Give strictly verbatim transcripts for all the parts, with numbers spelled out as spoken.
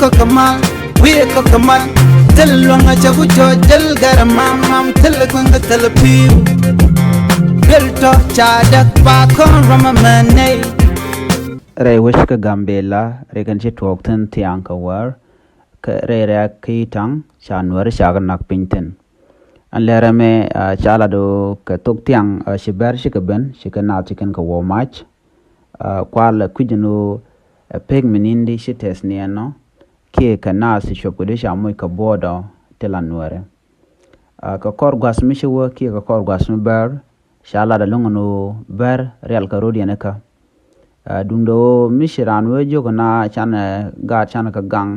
Kɔk kɛ mal, wi̱i̱ kɔk kɛ mal. Thil luäŋ a cɛ ku cɔ jäl gɛr mam mam, thil kueŋ kɛ thil pi̱i̱u. Duel tɔ ca däk ba kɔn rɔm a mɛ nɛy. Rɛy wec kä Gambela, rɛy kɛn ci tuɔɔk thi̱n thia̱a̱ŋ kɛ wäär, kɛ rɛy rɛ̈ɛ̈k kä Itaŋ, ca Nuäär ca kɛ nak piny thi̱n. Ɛn lɛr ɛmɛ, ah, ca lat ɣöö kɛ thok thiaŋ, ah, ci bɛr cikɛ ben, cikɛ naath ci kɛn kɛ wä mac. Ah, kual ɛ kui̱c ɛn ɣöö ɛ pek mi ni̱n di ci tɛth niɛn nɔ, kiɛ kɛ naath ci cuɔp kɛ di ca moc kɛ buɔɔdɔ ti la Nuäärɛ. Ah, kɛ kɔr gua̱th mi ci wä kiɛ kɛ kɔr gua̱th mi bɛr, ca lat ɛlɔ̱ŋ ɛn ɣöö bɛr rial kɛ rot yɛn ikä. Ah, duundɛ ɣöö mi ci raan wee jiök ɛn a canɛ gaat canɛ kɛ gaŋ,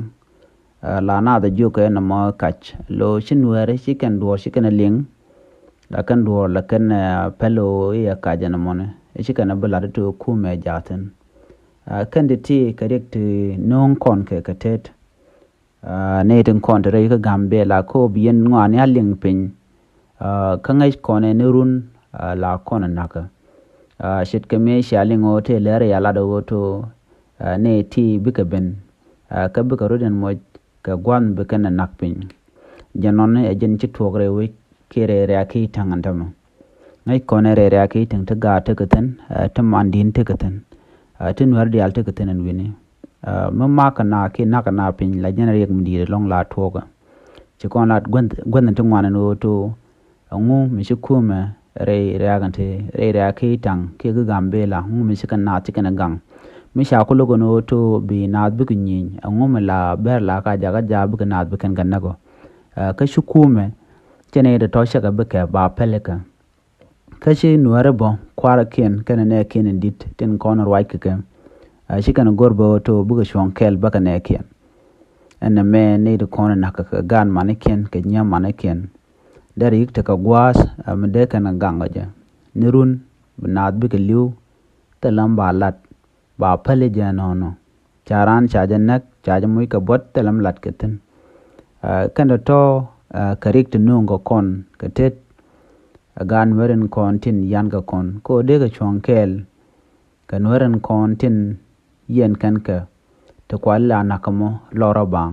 ah, la naath ɛ jiök kɛ nɔmɔ kac. Lo ci Nuäärɛ ci kɛn duɔ̱ɔ̱r ci kɛn ɛ liŋ, la kɛn duɔ̱ɔ̱r la kɛn, ah, pɛl ɣöö i̱ ɛ kac ɛn ɛmɔni. I̱ ci kɛn ɛ bi lat i̱ ti ɣöö kumɛ jaathin. Ah, kɛn ti ti kɛ riɛk ti no̱o̱ŋ kɔn kɛ kɛ tet. Ah, nɛy tin kɔn te rɛy kä Gambela, ko bi yɛn ŋɔaani a liŋ piny. Ah, kä ŋäc kɔn ɛ ni run, ah, la kɔn ɛ nakä. Ah, ce̱tkɛ mëë cia liŋ ɣöö tëë lɛr ya lat ɣöö to, ah, nɛy ti bikɛ ben, ah, kä bikɛ rot in moc kɛ gua̱n bikɛn ɛ nak piny. Jɛn nɔni ɛ jɛn ci tuɔɔk rɛy wec kiɛ rɛy rɛ̈ɛ̈k ki Itaŋ ɛn tämɛ. Ŋäc kɔn ɛ rɛy rɛ̈ɛ̈k ki Itaŋ ti gaat tekɛ thi̱n, ah, ti mandi̱n tekɛ thi̱n, ah, ti Nuäär diaal tekɛ thi̱n ɛn wi̱ni. Ah, mi makä na ki nakä na piny la jɛn riɛk mi di̱i̱t ɛlɔ̱ŋ la tuɔɔkä. Ci kɔn la guänh, guänh ti ŋuan ɛn ɣöö to, ɛŋu mi ci kumɛ rɛy rɛ̈ɛ̈k ɛn ti, rɛy rɛ̈ɛ̈k ki Itaŋ kiɛ ki Gambela, ɛŋu mi ci kɛn naath ci kɛn ɛ gaŋ. Mi ca ku lo̱k ɛn ɣöö to bi naath bikɛ nyieny, ɛŋu mi la bɛr la ka jakä jaak bikɛ naath bikɛn kɛ näk ɔ. Ah, kä ci kumɛ, cɛ nɛy ti tɔ̱ cɛ kɛ bikɛ ba pɛlikɛ. Kä ci Nuäärɛ bä kuaräkiɛn kɛnɛ nɛɛkiɛn in di̱t tin kɔn ruac kɛ kɛ. Ah, ci kɛn go̱r bä ɣöö to bikɛ cuɔ̱ŋ kɛɛl bäkɛ nɛɛkiɛn. Ɛn ɛmɛ nɛy ti kɔn in na̱k kɛ kɛ gaan manikiɛn kɛ nyia̱a̱ manikiɛn. Derɛ yik tekɛ gua̱a̱th, ah, mi dee kɛn kɛ gaŋ kɛ jɛ. Ni run, bi naath bikɛ li̱w, thilɛ mi ba lat, ba päli jɛ nɔnɔ. Ca raan ca jɛ näk, ca jɛ moc kɛ buɔ̱t, thilɛ mi lat kɛ thi̱n. Ah, kɛn tɔ̱tɔ̱, ah, kɛ riɛk ti nööŋ kɛ kɔn kɛ tet. A gaat Nuäär in kɔn tin yan kɛ kɔn, kä ɣöö dee kɛ cuɔ̱ŋ kɛɛl kɛ Nuäär in kɔn tin yɛn kɛn kɛ, ti kual la nakä mɔ lɔrä baŋ.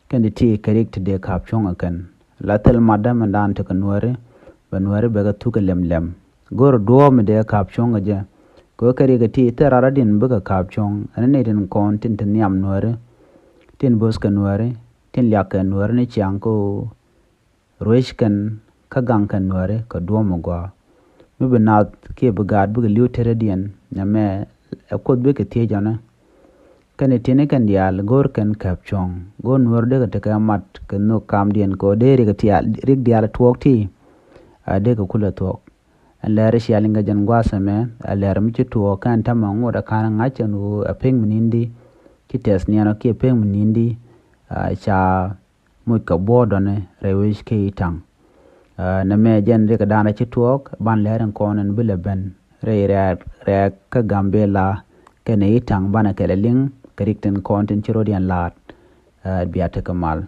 Kɛn ti ti kɛ riɛk ti dee ka̱p cuɔ̱ŋ ɛ kɛn. La thil matdä mɛndan tekɛ Nuääri, bɛ Nuääri bɛ kɛ thuk ɛ lɛm lɛm. Go̱o̱rä duɔ̱ɔ̱p mi dee ka̱p cuɔ̱ŋ ɛ jɛ. Kɛ ɣöö kɛ riɛk ɛ ti thil rat rɔ̱diɛn bikɛ ka̱p cuɔ̱ŋ, ɛn ni tin kɔn tin te nhiam Nuääri, tin bo̱th kɛ Nuääri, tin liak kɛ Nuääri ni ciaŋ kä ɣöö ruec kɛn kä gaŋ kɛn Nuääri kɛ duɔ̱ɔ̱p mi gɔaa. Mi bi naath kiɛ bi gaat bikɛ li̱w tetdädiɛn, nɛmɛ ɛ Kuoth bikɛ thiec ɔnɛ. Kɛn ɛ ti̱ni kɛn diaal go̱o̱r kɛn käp cuɔ̱ŋ. Go̱o̱r Nuäär dee kɛ tekɛ mat kɛ nhök kamdiɛn kɛ ɣöö dee riɛk diaal, riɛk diaal tuɔɔk ti, a dee kɛ kulɛ thuɔ̱k. Ɛn lɛr cia liŋ kɛ jɛn gua̱a̱th ɛmɛ, a lɛr mi ci tuɔɔk kɛn täämɛ ŋot ɛ ka̱n ŋa̱c ɛn ɣöö ɛ pek mi ni̱n di ci tɛth niɛn ɔ kiɛ pek mi ni̱n di, a ca moc kɛ buɔɔdɔni rɛy wec kɛ Itaŋ. Ah, nɛmɛ jɛn riɛk dan rɛy ci tuɔɔk, ban lɛr in kɔn in bi lɛ ben rɛy rɛ̈ɛ̈k, rɛ̈ɛ̈k kä Gambela kɛnɛ Itaŋ, banɛ kɛlɛ liŋ kɛ riɛk tin kɔn tin ci rɔ̱diɛn la̱a̱t. Ah, bia tekɛ mal.